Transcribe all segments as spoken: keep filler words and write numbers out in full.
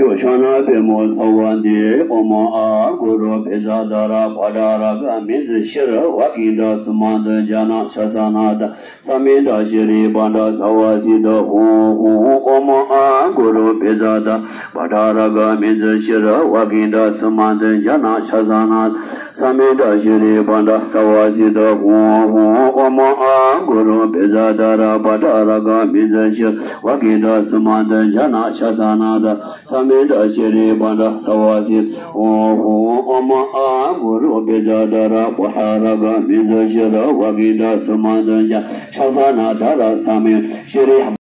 ཕྱག་ན་པདྨོ་ཚ་བ་འདི། ཨོཾ་ཨཱཿུ་རུ་བཛྲ་དྷ་ར་བྷ་དྲ་ར་ག་མི་ཛུ་ཤྲ་བ་གི་ཌ་སུ་མ་ཏུ་ཛྙཱ་ན་ཤ་ས་ན་དྷ། ས་མི་ཌ་ཤྲཱི་བྷ་ཌ་ས་བ་སི་ཏུ་ཧཱུྃ་ཧཱུྃ། ཨོཾ་ཨཱཿུ་རུ་བཛྲ་དྷ་ར་བྷ་དྲ་ར་ག་མི་ཛུ་ཤྲ་བ་གི་ཌ་སུ་མ་ཏུ་ཛྙཱ་ན་ཤ་ས་ན་དྷ། ས་མི་ཌ་ཤྲཱི་བྷ་ཌ་ས་བ་སི་ཏུ་ཧཱུྃ་ཧཱུྃ། ཨོཾ་ཨཱཿུ་རུ་བཛྲ་དྷ་ར་བྷ་དྲ་ར་ག་མི་ཛུ་ཤྲ་བ་གི་ཌ་སུ་མ་ཏུ་ཛྙཱ་ན་ཤ་ས་ན་དྷ། ས་མི་ཌ་ཤྲཱི་བྷ་ཌ་ས་བ་སི་ཏུ་ཧཱུྃ་ཧཱུྃ། ཨོཾ་ཨཱཿུ་རུ་བཛྲ་དྷ་ར་བྷ་དྲ་ར་ག་མི་ཛུ་ཤྲ་བ་གི་ཌ་སུ་མ་ཏུ་ཛྙཱ་ན་ཤ་ས་ན་དྷ། ས་མི་ཤྲཱི།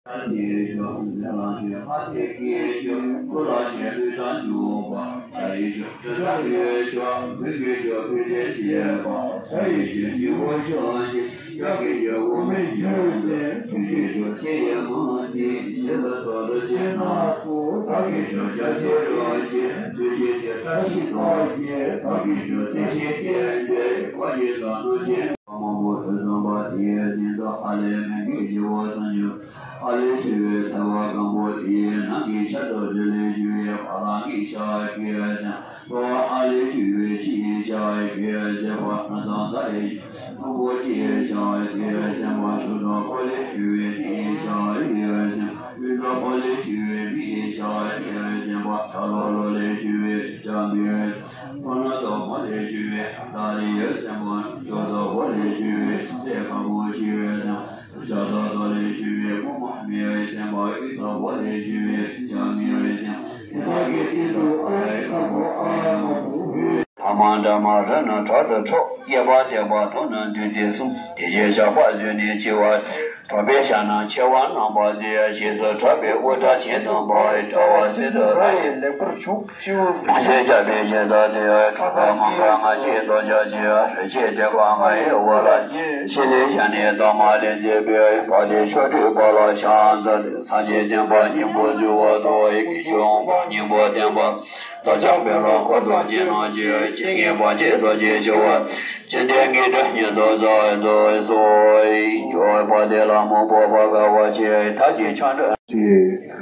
ཨ་ལས་བྱུང་བའི་ཐལ་བ་སྐམ་པོ་དེ་ནང་གི་ཤ་དང་དྲི་ལས་བྱུང་བའི་བ་ལང་གི་ཤ་ཁྱེར་ཞིང་། ལྷོ་བ་ཨ་ལས་བྱུང་བའི་ཕྱིའི་ཤ་ཁྱེར་ཞིང་། བ་ན་དང་ས་ལས་བྱུང་བའི་ཕྱིའི་ཤ་ཁྱེར་ཞིང་། བ་ཤུ་དང་ཁོ་ལས་བྱུང་བའི་ཕྱིའི་ཤ་ཁྱེར་ཞིང་། ཡུལ་དང་ཁོ་ལས་བྱུང་བའི་ཕྱིའི་ཤ་ཁྱེར་ཞིང་། བ་ས་ལྷོ་ལྷོ་ལས་བྱུང་བའི་ཤ་ཁྱེར་ཞིང་། ཁོ་ན་དང་ཁོ་ལས་བྱུང་བའི་ད་ལི་ཡོད་ཅན་པོ། ཇོ་དང་བོ་ལས་བྱུང་བའི་ཤ་ཁྱེར་ཞིང་། ཇ་དང་དོ་ལས་བྱུང་བའི་ཁོ་མ་མི་ཡོད་ཅན་པོ། ཨི་དང་བོ་ལས་བྱུང་བའི་ཇ་མི་ཡོད་ཅན། ཨི་མ་གི་ཏི་དུ་ཨ་ཡི་ཁ་བོ་ཨ་མ་བུ་བུ། ཐ་མ་འདྲ་མ་ར་ན་དྲག་ཏུ་འཕྲོག་གཡས་པ་བརྡེག་པ་ཐོབ་ན་བདུད་རྩི་གསུམ། དེ་བཞིན་ཞགས་པ་བཟོས་ནས་འཆི་བ། གྲོགས་པའི་ཞག་ན་མཆེ་བ་རྣམ་པ་བརྗེ། ཞེས་སུ་གྲགས་པའི་དབུ་སྐྲ་གྱེན་དུ་འབར་བའི་དྲ་བ་སྲིད་དུ་ར་ཡི་ལེགས་པར་བྱུག་ཅིའོ། རྨ་བྱའི་རྒྱ་བས་བཞིན་དུ་དེ། གྲོགས་ཚོགས་མང་པོས་ང་རྒྱལ་རྡོ་རྗེ་གཅིག་རི་སྐྱེས་སྟོན་པ་ང་ཡི་དབུ་ལ་བརྗིད། ཕྱི་ལས་ཞལ་ནས་གཏོར་མ་ལེན་མཛད་པའི་བ་དན་ཆོ་འཕྲུལ་འབར་ལ་ཕྱག་འཚལ་ཏེ། སངས་རྒྱས་བསྟན་པ་སྙིང་པོ་འཛུལ་བ་དང་། ཡི་གེ་ཆོས་འོང་པ་སྙིང་པོ་བསྟན་པ། རྡོ་རྗེ་འབེབས་ལ་འཁོར་དང་བཅས་རྣམས་ཀྱིས། ཇི་སྙེད་བར་ཆད་རྡོ་རྗེ་ཞི་བ། ཅི་འདོད་ངེས་དོན་ཉིད་དུ་རྫོགས་སུ་གསོལ། མཆོད་པ་དེ་ལ་མང་པོ་བ་ག་བ་ཆེ་མཐའ་ཀྱི་ཆོ་འཕྲུལ།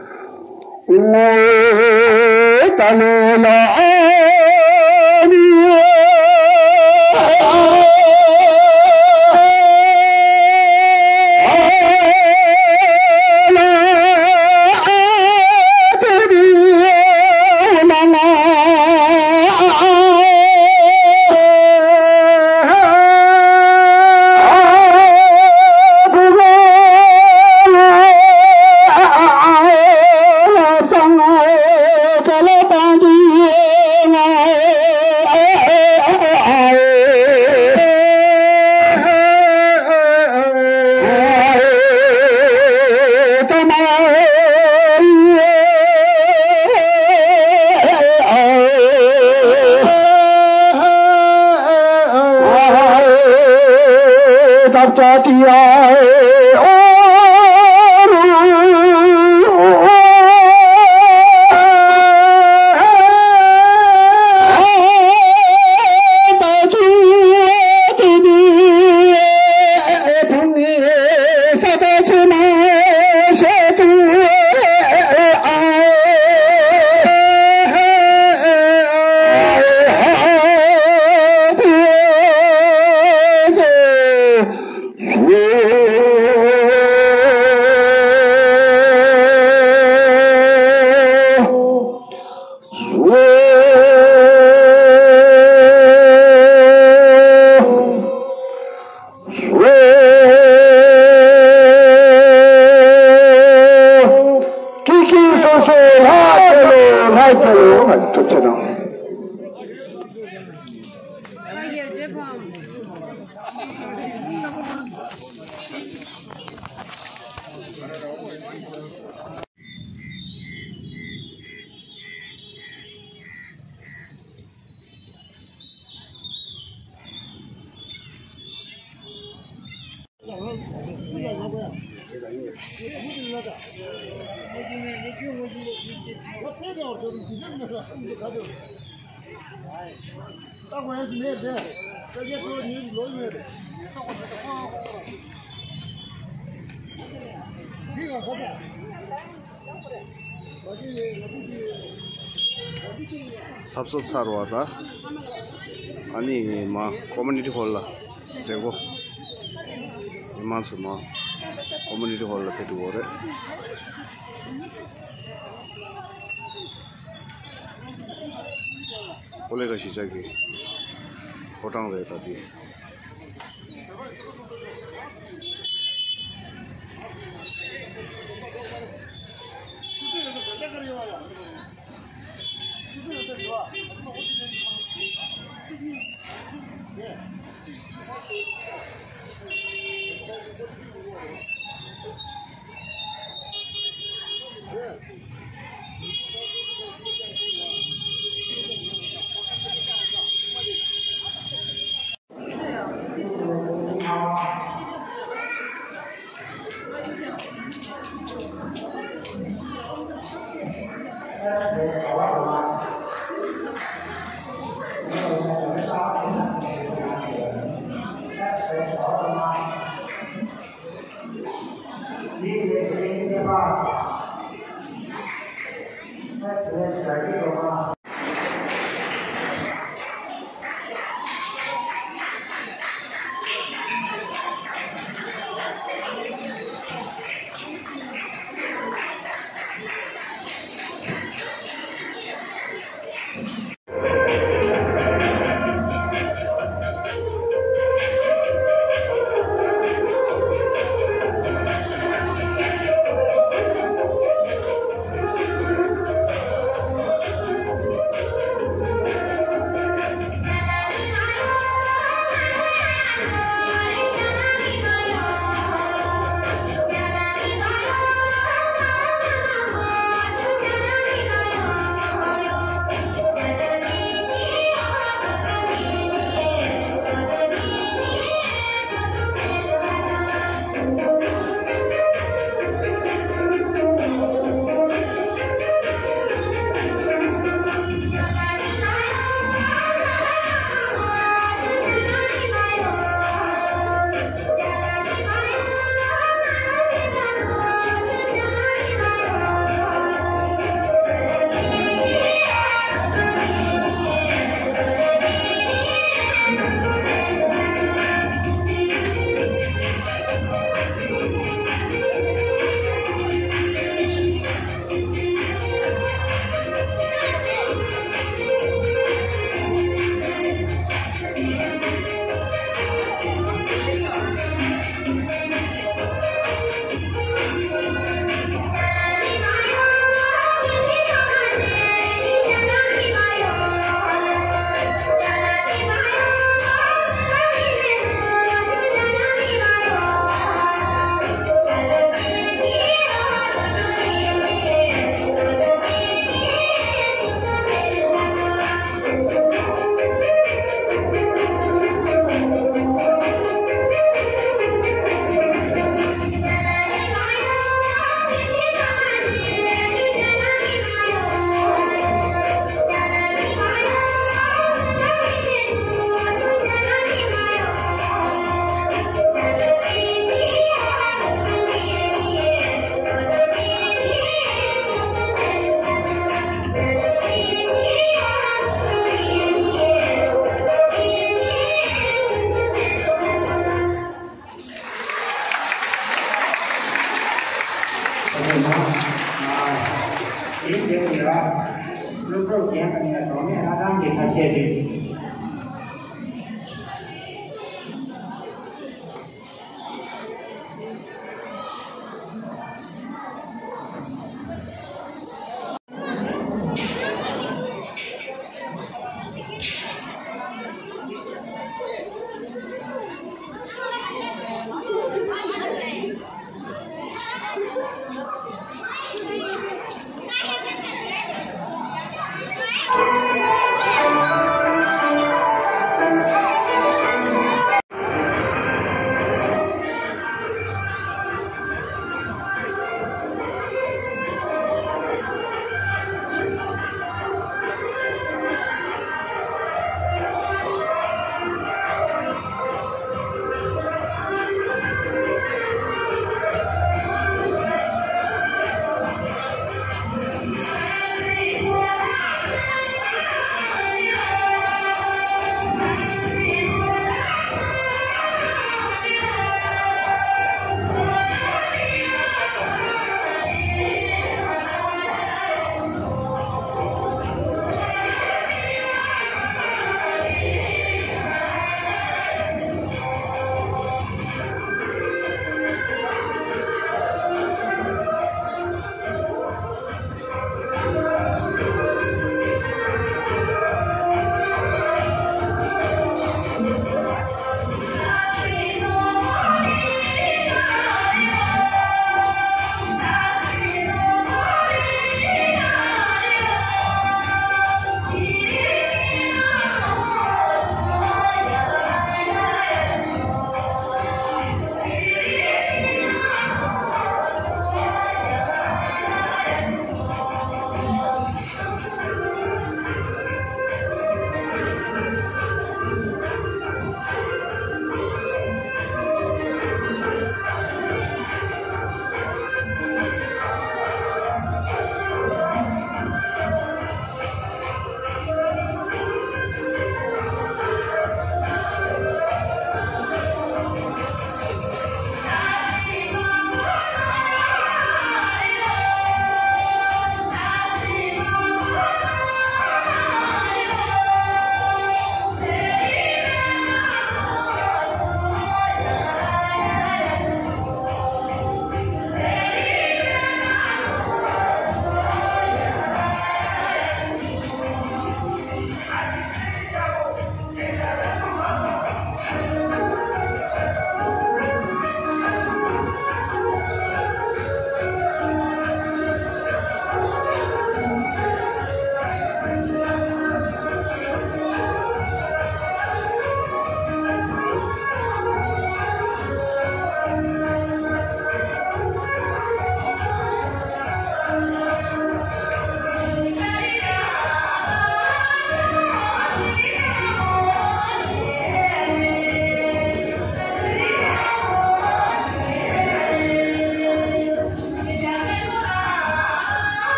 ཀི་ཀི་སོ་སོ་ལྷ་ཆེ་ལོ། ལྷ་ཆེ་ལོ། ཐུགས་ཆེ་གནང་། ལྷ་བཟོ་ཚར་བ་ད། ཨ་ནི་མ་ཀོ་མུ་ནི་ཊི་ཧོལ་ལ་མཛད་སྒོ། མི་མང་ཚོ་མ་ཀོ་མུ་ནི་ཊི་ཧོལ་ལ་ཕེབས་འགྲོ་གི་རེད། ཀོ་ལི་གྷལ་གཞིས་ཆགས་ཀྱི་ཕོ་བྲང་རེད་ད་འདི།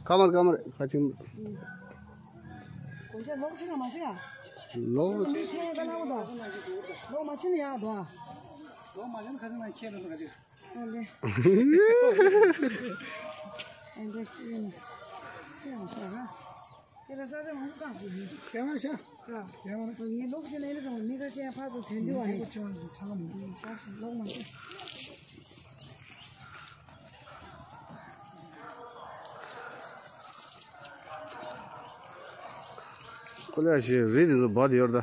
ཀ་མར་ཀ་མར་ཁ་ཅིག་གོང་ཆེ་ལོག་ཕྱིན་ན་མ་ཕྱིན་ཡ། ལོག་མི་ཐེ་ཡ་ཀ་ན་འོ་དོ། ལོག་མ་ཕྱིན་ན་ཡ་དོ། ལོག་མ་ཕྱིན་ཁ་ཅིག་ན་ཁྱེད་ལོག་ན་ཁ་ཅིག་ཨ་ལེ། ཨ་ལེ། ཡིན། ཁྱེད་ཡང་ཤ་ར། ཁྱེད་ར་ས་ཆ་མང་པོ་བཏང་ཟིན་ཡིན། ཁྱེད་མ་ཤ། ཨ། ཁྱེད་མ་ར། ངས་ལོག་ཕྱིན་ན་ཡིན་ཙང་མི་ཁ་ཤས་ཕར་ཚུར་དོན་འདི་བ་ནི། ཁྱེད་མ་ཚང་མ་མི། ལོག་མ་ཕྱིན། ཀོ་ལེ་ཞེས་རི་དེ་ཚོ་བ་དེ་ཡོད་ད།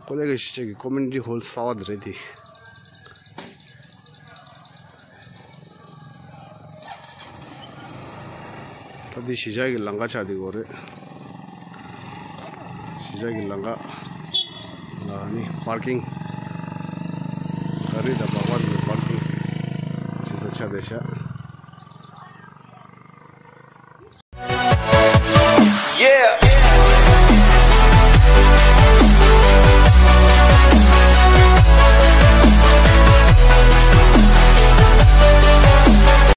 ཀོ་ལེ་གི་གཞིས་ཆགས་ཀྱི་ཀོ་མུ་ནི་ཊི་ཧོལ་གསར་བ་དེ་རེད་དེ། ད་འདི་གཞིས་ཆགས་ཀྱི་ལམ་ཁ་ཆགས་འདི་གོ་རེད། གཞིས་ཆགས་ཀྱི་ལམ་ཁ་ལ་ནི་པར་ཀིང་། ག་རི་དང་སྦག་སྦག་ནི་པར་ཀིང་བྱེད་ས་ཆགས་བསྡད་ཤག